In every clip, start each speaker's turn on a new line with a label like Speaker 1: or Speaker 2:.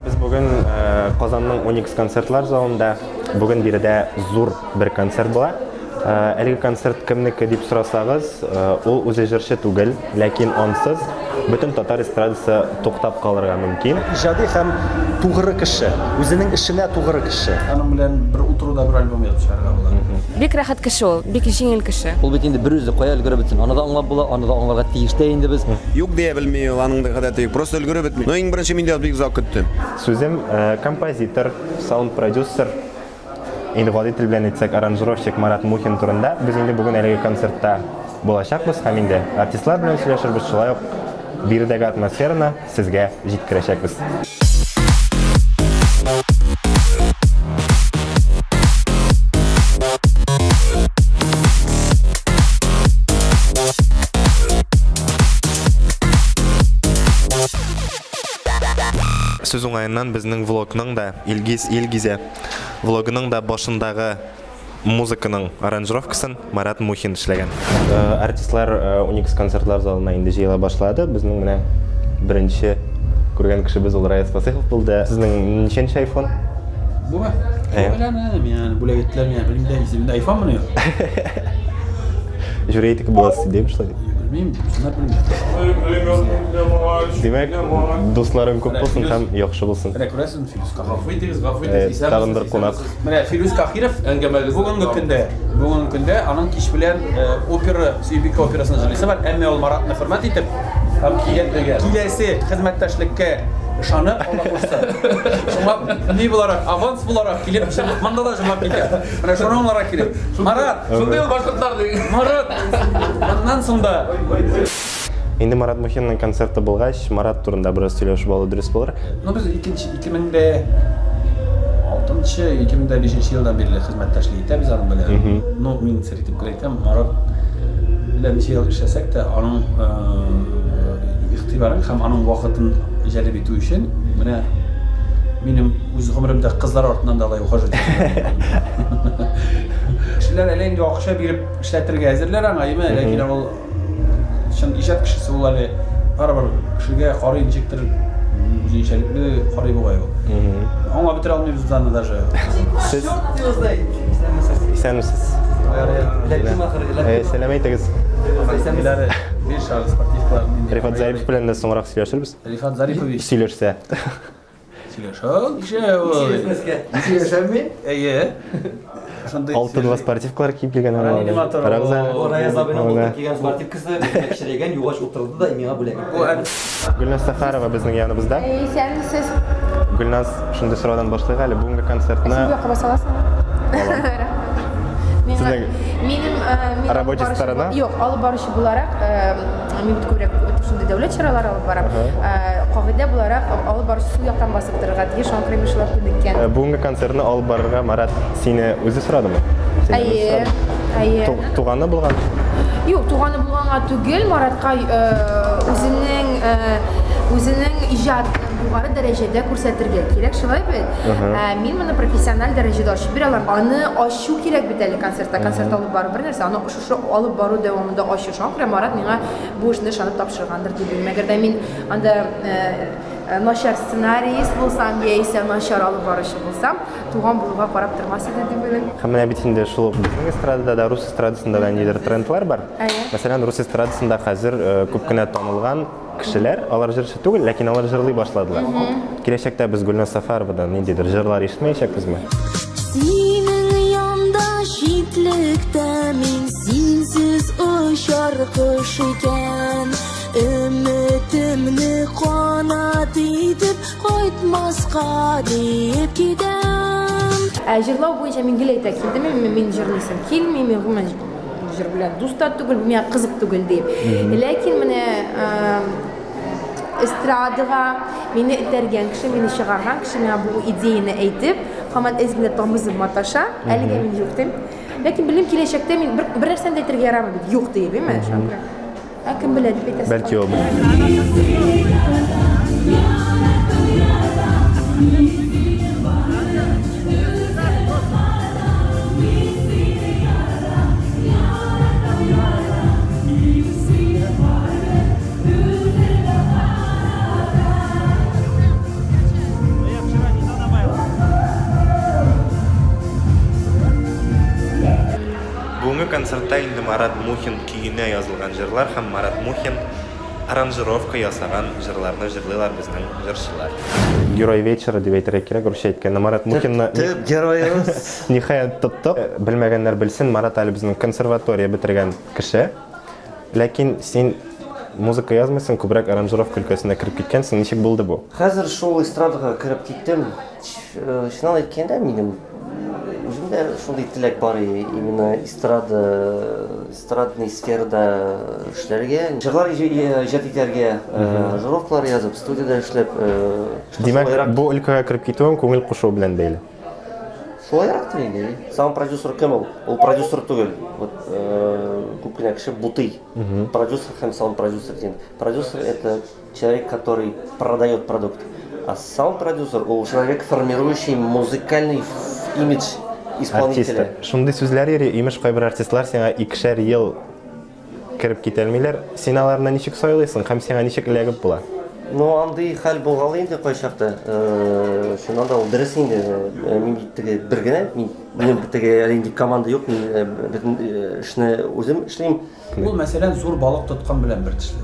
Speaker 1: Без бүген э, Казанның Уникс концертлар залында. Бүген биредә зур бер концерт була. Э, әлеге концерт кемнеке дип сорасагыз, э, ул үзе җырчы түгел, ләкин ансыз бөтен татар эстрадасы туктап калырга мөмкин.
Speaker 2: Иҗади һәм тугры кеше, үзенең эшенә тугры кеше.
Speaker 3: Аның белән бер утыруда бер альбом язып чыгарга була.
Speaker 4: Бик рәхәт кеше ул, бик җиңел кеше.
Speaker 5: Ул бит инде бер үзе кая өлгереп бетсен. Аны да аңлап була, аны да аңларга тиеш тә инде без.
Speaker 6: Юк дия белми ул, аның да гадәте юк. Просто өлгереп бетми. Но иң беренче мин дә бик озак көттем.
Speaker 1: Сүзем композитор, саунд-продюсер, инде гади тел белән әйтсәк, аранжировщик Марат Мухин турында. Без инде бүген әлеге концертта булачакбыз һәм инде артистлар белән сөйләшербез, шулай ук биредәге атмосфераны сезгә җиткерәчәкбез. Сүз уңаеннан безнең влогның да Илгиз Илгизә влогының да башындагы музыканың аранжировкасын Марат Мухин эшләгән. Э, артистлар э, Уникс концертлар залына инде җыела башлады. Безнең менә беренче күргән кешебез ул Раяз Фасыйхов булды. Сезнең ничәнче iPhone?
Speaker 3: Бу Бу белән миңа бүләк иттеләр, миңа белмим дә, исемендә iPhone мыни?
Speaker 1: Жюри буласыз дим шулай.
Speaker 3: Белмим, чынлап белмим.
Speaker 1: Димәк, дусларың күп булсын һәм яхшы булсын.
Speaker 3: Менә күрәсезме, Филүс Гафу итегез, гафу итегез.
Speaker 1: Э, тагын бер кунак.
Speaker 3: Менә Филүс Кахиров
Speaker 7: әңгәмәгез
Speaker 3: бүгенге көндә, бүгенге көндә аның кич белән э, опера, Сөембикә операсын җырлыйсы бар, әмма ул Маратны хөрмәт итеп һәм киләсе хезмәттәшлеккә ышанып, Алла кушса. Шуңа ни буларак, аванс буларак килеп, монда да җырлап китә. Менә шуны аңларга кирәк. Марат,
Speaker 7: шундый ул башкортлар ди.
Speaker 3: Марат, моннан соң да
Speaker 1: Инде Марат Мухинның концерты булгач, Марат турында бераз сөйләшеп алу дөрес булыр.
Speaker 3: Ну, без икенче 2006 2005 елдан бирле хезмәттәшлек итәбез аның белән. Ну, мин сер итеп кенә әйтәм, Марат белән ничә ел эшләсәк тә, аның игътибарын һәм аның вакытын җәлеп итү өчен менә минем үз гомеремдә кызлар артыннан да алай ухаживать Кешеләр әле инде акча биреп эшләтергә әзерләр аңа, әйме, ләкин ул чын иҗат кешесе ул әле барыбер кешегә карый ничектер үзенчәлекле карый бугай ул. Аңлап бетерә алмыйбыз без аны даже.
Speaker 1: Сез Исәнмесез. Сәлам әйтегез. Рифат Зарипов белән дә соңрак сөйләшербез.
Speaker 3: Рифат Зарипович.
Speaker 1: Сөйләшсә.
Speaker 3: Сөйләшә, нишләп ул?
Speaker 5: Сөйләшәм мин?
Speaker 3: Әйе.
Speaker 1: Шундый Алтынлы спортивкалар киеп килгән
Speaker 5: Реаниматор. Карагыз әле. Бу Раяз абыйның былтыр кигән спортивкасы, безгә кечерәйгән, югач утырды да миңа бүләк итте.
Speaker 1: Гөлназ Сәфәрова безнең яныбызда.
Speaker 4: Исәнмесез.
Speaker 1: Гөлназ, шундый сораудан башлыйк әле. Бүгенге концертны
Speaker 4: Син якка баса аласыңмы?
Speaker 1: Алам. Сезнең
Speaker 4: Минем
Speaker 1: рабочий сторона?
Speaker 4: Юк, алып баручы буларак, мин бит күбрәк шундый дәүләт чаралары алып барам. Кагыйдә буларак, алып баручы сул яктан басып торырга тиеш, шуңа күрә мин шулай күнеккән.
Speaker 1: Бүгенге концертны алып барырга Марат сине үзе сорадымы?
Speaker 4: Әйе, әйе.
Speaker 1: Туганы булган?
Speaker 4: Юк, туганы булганга түгел, Маратка үзенең үзенең иҗатын югары дәрәҗәдә күрсәтергә кирәк, шулай бит? Мин моны профессиональ дәрәҗәдә ачып бирә алам. Аны ачу кирәк бит әле концертта. Концерт алып бару бер нәрсә, аны шушы алып бару дәвамында ачу. Шуңа күрә Марат миңа бу эшне ышанып тапшыргандыр дип уйлыйм. Әгәр дә мин анда начар сценарист булсам, яисә начар алып баручы булсам, туган булуга карап тормас иде дип уйлыйм.
Speaker 1: Һәм менә бит инде шул ук безнең эстрадада да, рус эстрадасында да ниндидер трендлар бар.
Speaker 4: Әйе.
Speaker 1: Мәсәлән, рус эстрадасында хәзер күп кенә танылган кешеләр, алар җырчы түгел, ләкин алар җырлый башладылар. Киләчәктә без Гөлназ Сәфәровадан ниндидер җырлар ишетмәячәкбезме?
Speaker 8: Синең янда читлектә мин синсез очар кош икән. Өметемне канат итеп кайтмаска диеп китәм.
Speaker 4: Ә җырлау буенча мин гел әйтә килдем, мин җырлыйсым килми, мин гомумән җыр белән дус та түгел, бу миңа кызык түгел дип. Ләкин менә эстрадага мине этәргән кеше, мине чыгарган кеше миңа бу идеяне әйтеп, һаман әз генә тамызып маташа, әлегә мин юк дим. Ләкин белмим, киләчәктә мин бер, бер нәрсәне дә әйтергә ярамый бит, юк диеп, әйме? Шуңа күрә. Ә кем белә дип әйтәсе.
Speaker 1: Бәлки ул. Бүгенге концертта инде Марат Мухин көенә язылган җырлар һәм Марат Мухин аранжировка ясаган җырларны җырлыйлар безнең җырчылар. Герой вечера дип әйтергә кирәк, русча әйткәндә. Марат Мухинны
Speaker 5: Төп героебыз.
Speaker 1: ниһаять тоттык. Белмәгәннәр белсен, Марат әле безнең консерватория бетергән кеше. Ләкин син музыка язмыйсың, күбрәк аранжировка өлкәсенә кереп киткәнсең. Ничек булды бу?
Speaker 5: Хәзер шул эстрадага кереп киттем. Чыннан әйткәндә, минем үземдә шундый теләк бар именно эстрада, эстрадный сферада эшләргә, җырлар иҗат итәргә, аранжировкалар язып, студиядә эшләп.
Speaker 1: Димәк, бу өлкәгә кереп китүең күңел кушуы белән бәйле.
Speaker 5: Шулайрактыр инде. Сам продюсер кем ул? Ул продюсер түгел. Вот күп кенә кеше бутый. Продюсер һәм саунд продюсер дигән. Продюсер это человек, который продает продукт. А саунд продюсер ул человек, формирующий музыкальный имидж исполнителя.
Speaker 1: Артист. Шундый сүзләр йөри, имеш, кайбер артистлар сиңа икешәр ел кереп китә алмыйлар. Син аларны ничек сайлыйсың һәм сиңа ничек эләгеп була?
Speaker 5: Ну, андый хәл булгалы инде кайчакта. Чыннан да ул дөрес инде. Мин бит теге бер генә, мин минем теге әле инде команда юк, мин бөтен эшне үзем эшлим.
Speaker 3: Ул, мәсәлән, зур балык тоткан белән бер төсле.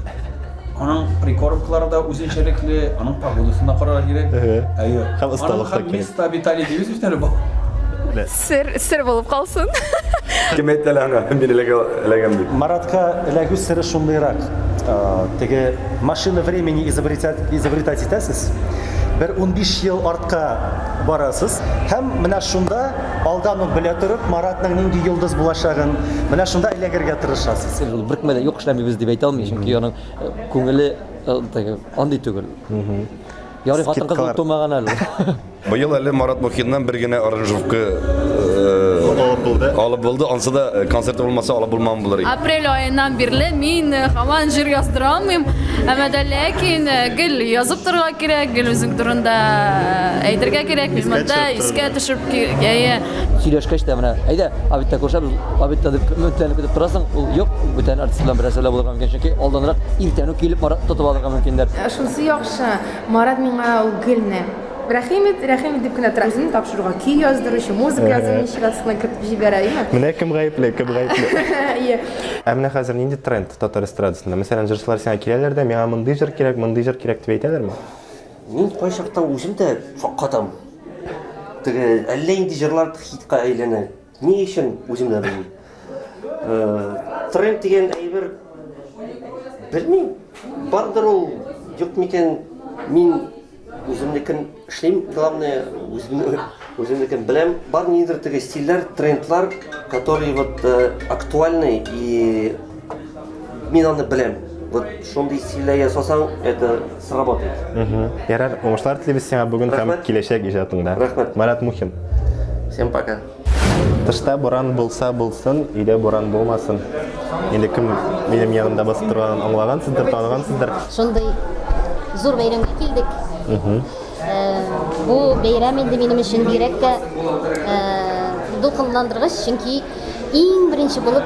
Speaker 3: Аның прикормкалары да үзенчәлекле, аның погодасын да карарга кирәк. Әйе.
Speaker 1: Һәм осталык та
Speaker 3: кирәк.
Speaker 1: Место
Speaker 3: обитания дибез бит әле бу.
Speaker 7: Сер, сер булып калсын.
Speaker 6: Кем әйтте әле аңа, мин эләгәм дип?
Speaker 2: Маратка эләгү сере шундыйрак. Теге машина времени изобретать, изобретать итәсез. Бер 15 ел артка барасыз һәм менә шунда алдан ук белә торып Маратның нинди йолдыз булачагын, менә шунда эләгергә тырышасыз.
Speaker 5: Ул беркемгә дә юк эшләмибез дип әйтә алмый, чөнки аның күңеле теге андый түгел. Ярый хатын-кыз булып тумаган әле.
Speaker 6: Быел әле Марат Мухиннан бер генә аранжировка алып булды. Алып булды. Ансы да концерты булмаса алып булмаган булыр иде.
Speaker 7: Апрель аеннан бирле мин һаман җыр яздыра алмыйм. Әмма дә ләкин гел язып торырга кирәк, гел үзең турында әйтергә кирәк. Мин монда искә төшереп, әйе.
Speaker 5: Сөйләшкәч тә менә, әйдә, обедта күрешәбез, обедта дип өметләнеп көтеп торасың, ул юк, бүтән артист белән берәрсе белән булырга мөмкин, чөнки алданрак иртән үк килеп тотып алырга мөмкиннәр.
Speaker 4: Шунысы яхшы, Марат миңа ул гелне рәхим ит, рәхим ит дип кенә тора. Үзен тапшыруга көй яздыручы, музыка язу чирасына кертеп җибәрә, әйеме?
Speaker 1: Менә кем гаепле, кем гаепле.
Speaker 4: Әйе.
Speaker 1: Ә менә хәзер нинди тренд татар эстрадасында? Мәсәлән, җырчылар сиңа киләләр дә, миңа мондый җыр кирәк, мондый җыр кирәк дип әйтәләрме?
Speaker 5: Мин кайчакта үзем дә шаккатам. Теге әллә нинди җырлар хитка әйләнә. Ни өчен, үзем дә белмим. Тренд дигән әйбер белмим. Бардыр ул, юк микән, мин үземнекен эшлим, главное, үземнекен беләм. Бар ниндидер теге стильләр, трендлар, которые вот актуальны, и мин аны беләм. Вот шундый стильдә ясасаң, это сработает.
Speaker 1: Ярар, уңышлар телибез сиңа бүген һәм киләчәк иҗатыңда.
Speaker 5: Рәхмәт.
Speaker 1: Марат Мухин.
Speaker 5: Всем пока.
Speaker 1: Тышта буран булса булсын, өйдә буран булмасын. Инде кем минем янымда басып торганын аңлагансыздыр, таныгансыздыр.
Speaker 9: Шундый зур бәйрәмгә килдек. Бу бәйрәм инде минем өчен бигрәк тә дулкынландыргыч, чөнки иң беренче булып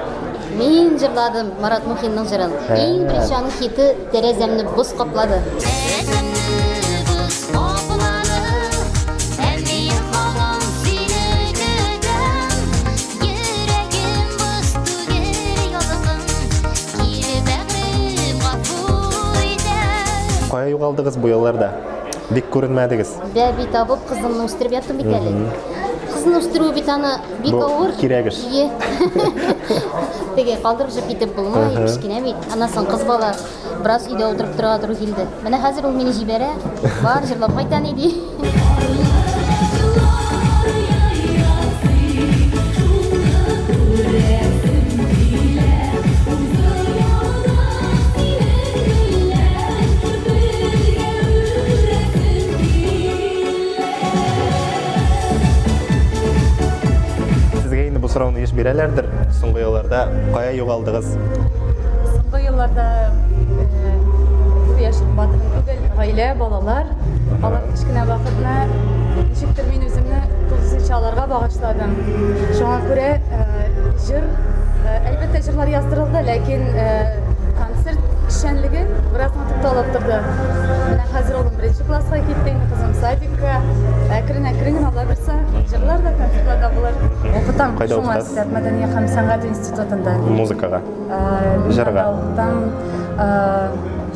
Speaker 9: мин җырладым Марат Мухинның җырын. Иң беренче аның хиты Тәрәзәмне боз каплады.
Speaker 8: Тәрәзәмне боз каплады, ә мин һаман сине көтәм. Йөрәгем боз түгел, ялкын, кил бәгърем, гафу итәм.
Speaker 1: Кая югалдыгыз бу елларда? Бик күренмәдегез.
Speaker 9: Бәби табып, кызымны үстереп яттым бит әле. Кызны үстерү бит аны бик
Speaker 1: Бу
Speaker 9: авыр.
Speaker 1: кирәк эш.
Speaker 9: Ие. Теге калдырып җып китеп булмый, кечкенә бит. Аннан соң кыз бала бераз өйдә утырып торырга туры килде. Менә хәзер ул мине җибәрә. Бар, җырлап кайт, әни, ди.
Speaker 1: Сезгә инде бу сорауны еш бирәләрдер. Соңгы елларда кая югалдыгыз?
Speaker 7: Соңгы елларда бу яшел батырын түгел, гаилә, балалар.
Speaker 10: Алар кечкенә вакытны ничектер мин үземне тулысынча аларга багышладым. Шуңа күрә җыр, әлбәттә, җырлар яздырылды, ләкин концерт эшчәнлеге бераз гына тукталып торды. Менә хәзер улым беренче класска китте, инде кызым садикка. Әкрен-әкрен генә Алла бирсә, җырлар да, концертлар да булыр. Укытам
Speaker 1: Кайда
Speaker 10: шуңа
Speaker 1: укытасыз?
Speaker 10: өстәп мәдәният һәм сәнгать институтында.
Speaker 1: Музыкага. Җырга.
Speaker 10: Укытам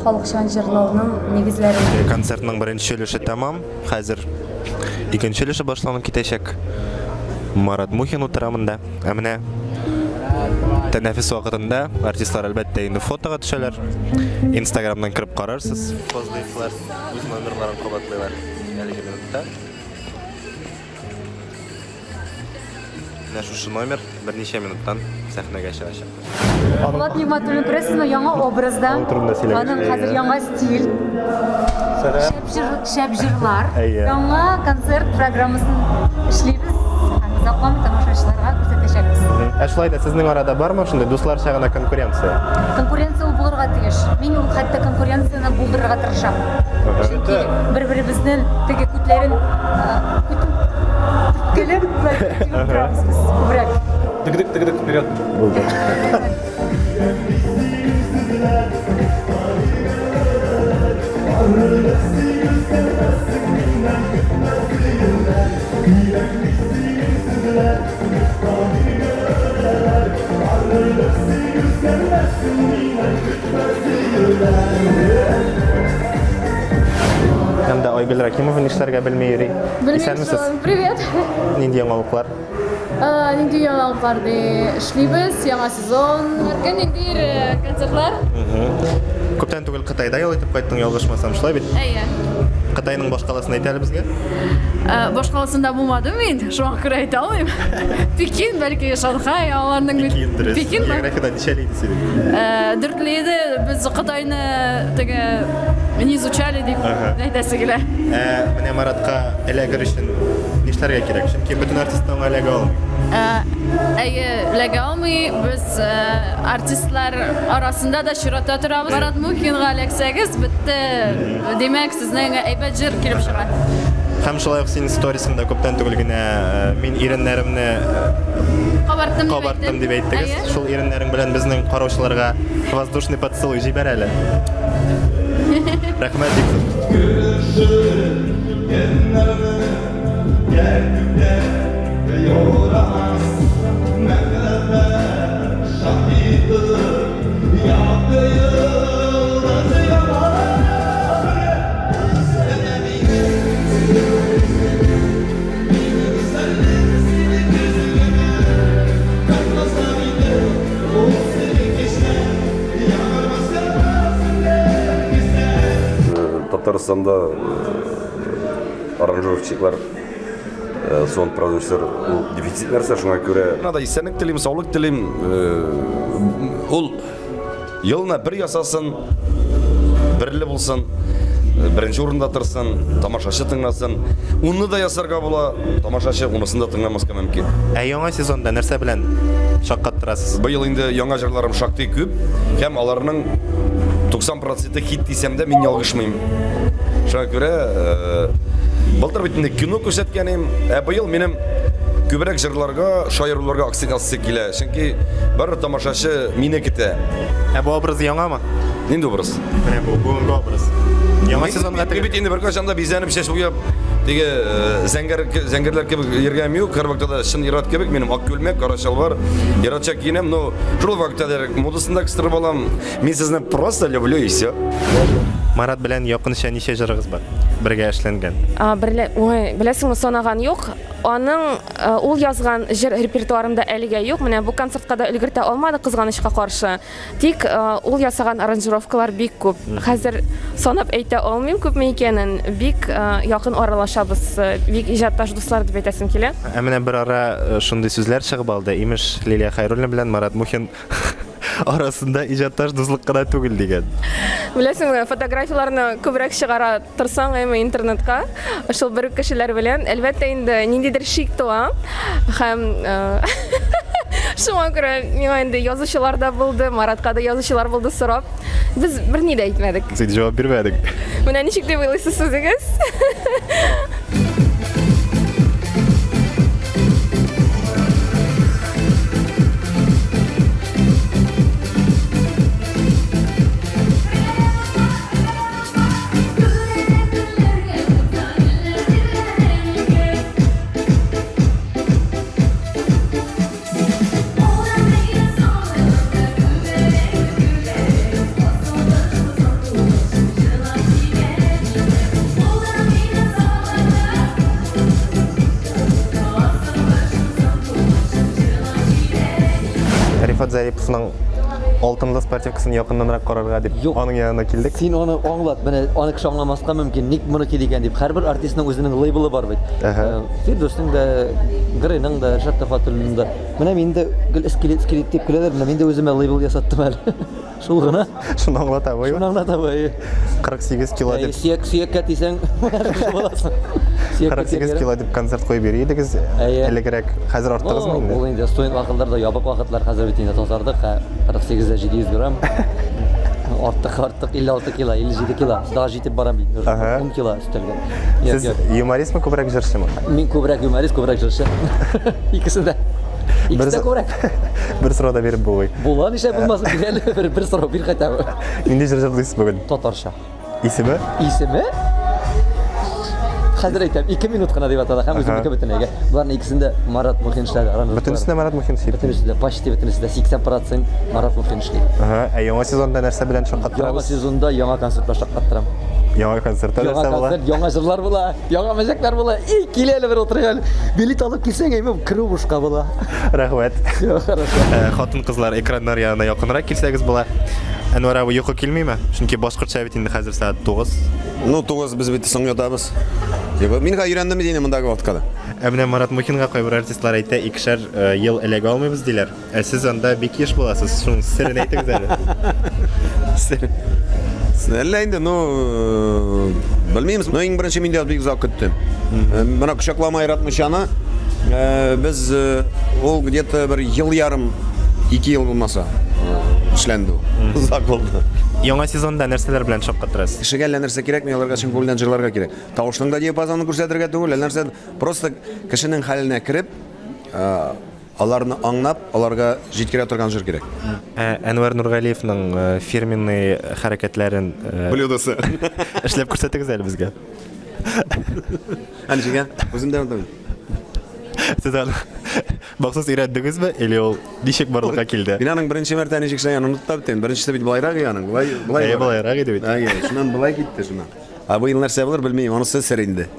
Speaker 10: халыкчан җырлауның нигезләрен.
Speaker 1: Концертның беренче өлеше тәмам. Хәзер икенче өлеше башланып китәчәк. Марат Мухин утыра монда. Ә менә тәнәфес вакытында артистлар әлбәттә инде фотога төшәләр. Инстаграмнан кереп карарсыз. Фазлыевлар үз номерларын кабатлыйлар әлеге минутта. Менә шушы номер берничә минуттан сәхнәгә чыгачак.
Speaker 11: Булат Нигъмәтуллин күрәсезме, яңа образда.
Speaker 1: Аның турында сөйләгез.
Speaker 11: Аның хәзер яңа стиль. Шәп җыр, шәп җырлар.
Speaker 1: Әйе.
Speaker 11: Яңа концерт программасын эшлибез һәм озакламый тамашачыларга күрсәтәчәкбез.
Speaker 1: Ә шулай да сезнең арада бармы шундый дусларча гына конкуренция?
Speaker 11: Конкуренция ул булырга тиеш. Мин ул хәтта конкуренцияне булдырырга тырышам. Чөнки бер-беребезнең теге күтләрен күтен төрткәләп торабыз без күбрәк.
Speaker 3: Дык-дык, дык-дык, вперед.
Speaker 1: Булды. Һәм дә Айгөл Рәхимова нишләргә белми йөри. Исәнмесез.
Speaker 7: Привет.
Speaker 1: Нинди яңалыклар?
Speaker 7: Нинди яңалыклар ди? Эшлибез, яңа сезон. Һәркөн ниндидер концертлар.
Speaker 1: Күптән түгел Кытайда ял итеп кайттың, ялгышмасам, шулай бит?
Speaker 7: Әйе.
Speaker 1: Кытайның башкаласын әйт әле безгә.
Speaker 7: Башкаласында булмадым мин, шуңа күрә әйтә алмыйм. Пекин, бәлки Шанхай, аларның бит.
Speaker 1: Пекин дөрес.
Speaker 7: Пекин ба?
Speaker 1: Географиядә ничәле иде синең?
Speaker 7: Дүртле иде, без Кытайны теге не изучали дип әйтәсе килә.
Speaker 1: Ә менә Маратка эләгер өчен нишләргә кирәк? Чөнки бөтен артист та аңа эләгә алмый.
Speaker 7: Әйе, эләгә алмый. Без артистлар арасында да чиратта торабыз. Марат Мухинга эләксәгез, бетте. Димәк, сезнең әйбәт җыр килеп чыга.
Speaker 1: Һәм шулай ук син сторисыңда күптән түгел генә мин иреннәремне
Speaker 7: кабарттым дип
Speaker 1: кабарттым дип әйттегез.
Speaker 7: Әйе.
Speaker 1: Шул иреннәрең белән безнең караучыларга воздушный поцелуй җибәр әле. Рәхмәт бик зур.
Speaker 6: Татарстанда аранжировщиклар, сон продюсер ул дефицит нәрсә, шуңа күрә. Надо исәнлек телим, саулык телим. Ул елына бер ясасын, берле булсын, беренче урында торсын, тамашачы тыңласын. Уны да ясарга була, тамашачы унысын да тыңламаска мөмкин.
Speaker 1: Ә яңа сезонда нәрсә белән шаккаттырасыз?
Speaker 6: Быел инде яңа җырларым шактый күп һәм аларның 90 проценты хит дисәм дә мин ялгышмыйм. Шуңа күрә былтыр бит инде кино күрсәткән идем, ә быел минем күбрәк җырларга, шаяруларга акцент ясыйсы килә. Чөнки барыбер тамашачы мине көтә.
Speaker 1: Ә бу образ яңамы?
Speaker 6: Нинди образ?
Speaker 1: Менә бу бүгенге образ. Яңа сезонга
Speaker 6: Мин бит инде беркайчан да бизәнеп, чәч буяп, теге зәңгәр зәңгәрләр кебек йөргәнем юк. Һәрвакытта да чын ир-ат кебек минем ак күлмәк, кара чалбар, ир-атча киенәм, но шул вакытта да модасын да кыстырып алам. Мин сезне просто люблю и все.
Speaker 1: Марат белән якынча ничә җырыгыз бар? Бергә эшләнгән.
Speaker 12: Берлә, ой, беләсеңме, санаган юк. Аның ул язган җыр репертуарында әлегә юк. Менә бу концертка да өлгертә алмады, кызганычка каршы. Тик ул ясаган аранжировкалар бик күп. Хәзер санап әйтә алмыйм күпме икәнен. Бик якын аралашабыз, бик иҗатташ дуслар дип әйтәсем килә.
Speaker 1: Ә менә бер ара шундый сүзләр чыгып алды. Имеш, Лилия Хәйруллина белән Марат Мухин арасында иҗатташ дуслык кына түгел дигән.
Speaker 12: Беләсеңме, фотографияләрне күбрәк чыгара торсаң, әйме, интернетка, шул бер үк кешеләр белән, әлбәттә инде, ниндидер шик туа. Һәм шуңа күрә миңа инде язучылар да булды, Маратка да язучылар булды сорап. Без берни дә әйтмәдек.
Speaker 1: Син җавап бирмәдең.
Speaker 12: Менә ничек дип уйлыйсыз үзегез?
Speaker 1: Рифат Зариповның алтынлы спортивкасын якыннанрак карарга дип аның янына килдек.
Speaker 13: Син аны аңлат, менә аны кеше аңламаска мөмкин, ник моны киде икән дип. Һәрбер артистның үзенең лейблы бар бит. Э, Фирдүснең дә, Грейның да, Ришат Төхвәтуллинның да. Менә мин дә гел скелет, скелет дип көләләр, менә мин дә үземә лейбл ясаттым әле. Шул гына.
Speaker 1: Шуны аңлата бу.
Speaker 13: Шуны аңлата бу.
Speaker 1: 48 кило дип.
Speaker 13: Сөяк, сөяккә тисәң, буласың.
Speaker 1: 48 кило дип концерт куеп йөри идегез. Элегрәк. Хәзер арттыгызмы инде?
Speaker 13: Ул инде студент вакытларда ябык вакытлар, хәзер бит инде тазардык, 48 дә 700 грамм. Арттык, арттык 56 кило, 57 кило. Даже җитеп барам бит. 10 кило өстәлгән.
Speaker 1: Сез юмористмы күбрәк җырчымы?
Speaker 13: Мин күбрәк юморист, күбрәк җырчы. Икесе дә. Икесе дә күбрәк.
Speaker 1: Бер сорау да биреп булмый.
Speaker 13: Була, нишләп булмасын, бир әле бер, бер сорау бир хотя бы.
Speaker 1: Нинди җыр җырлыйсыз бүген?
Speaker 13: Татарча.
Speaker 1: Исеме?
Speaker 13: Исеме? Хәзер әйтәм, 2 минут кына дип атала һәм үземнеке бөтенләйгә. Боларның икесен дә Марат Мухин эшләде.
Speaker 1: Бөтенесен дә Марат Мухин эшли.
Speaker 13: Бөтенесе дә, почти бөтенесе дә 80% Марат Мухин эшли.
Speaker 1: Ага, ә яңа сезонда нәрсә белән шаккаттырабыз?
Speaker 13: Яңа сезонда яңа концертлар шаккаттырам.
Speaker 1: Яңа концертта нәрсә була?
Speaker 13: Яңа концерт, яңа җырлар була, яңа мәзәкләр була. И, кил әле бер утырыйк әле. Билет алып килсәң, әйме, керү бушка була.
Speaker 1: Рәхмәт.
Speaker 13: Все, хорошо.
Speaker 1: Э, хатын-кызлар экраннар янына якынрак килсәгез була. Әнвәр абый йокы килмиме? Чөнки башкортча бит инде хәзер сәгать 9.
Speaker 6: Ну, 9 без бит соң ятабыз. Йокы. Мин хәзер өйрәндем бит инде мондагы вакытка да.
Speaker 1: Ә менә Марат Мухинга кайбер артистлар әйтә, икешәр э, ел эләгә алмыйбыз диләр. Ә сез анда бик еш буласыз. Шуның серен әйтегез әле.
Speaker 6: Сер. Әллә инде, ну, э, белмим. Но иң беренче мин дә бик озак көттем. Э, менә кочаклама яратмыйчаны э, без ул где-то бер ел ярым, ике ел булмаса эшләнде ул. Озак булды.
Speaker 1: Яңа сезонда нәрсәләр белән шаккатырасыз?
Speaker 6: Кешегә әллә нәрсә кирәкми, аларга чын күңелдән җырларга кирәк. Тавышның да диапазонын күрсәтергә түгел, әллә нәрсә, просто кешенең хәленә кереп, Аларны аңнап, аларга җиткерә торган җыр кирәк.
Speaker 1: Ә Әнвәр Нургалиевның э, фирменный хәрәкәтләрен э,
Speaker 6: Блюдосы.
Speaker 1: эшләп күрсәтегез әле безгә.
Speaker 6: Ә ничек, ә? Үзем дә онытам.
Speaker 1: Сез аны махсус өйрәндегезме или ул ничек барлыкка килде?
Speaker 6: Мин аның беренче мәртә ничек эшләгәнен онытып та беттем. Беренчесе бит былайрак иде аның. Былай, былай.
Speaker 1: Әйе, былайрак иде бит.
Speaker 6: Әйе, шуннан былай китте шуннан. Ә быел нәрсә булыр, белмим, анысы сер инде.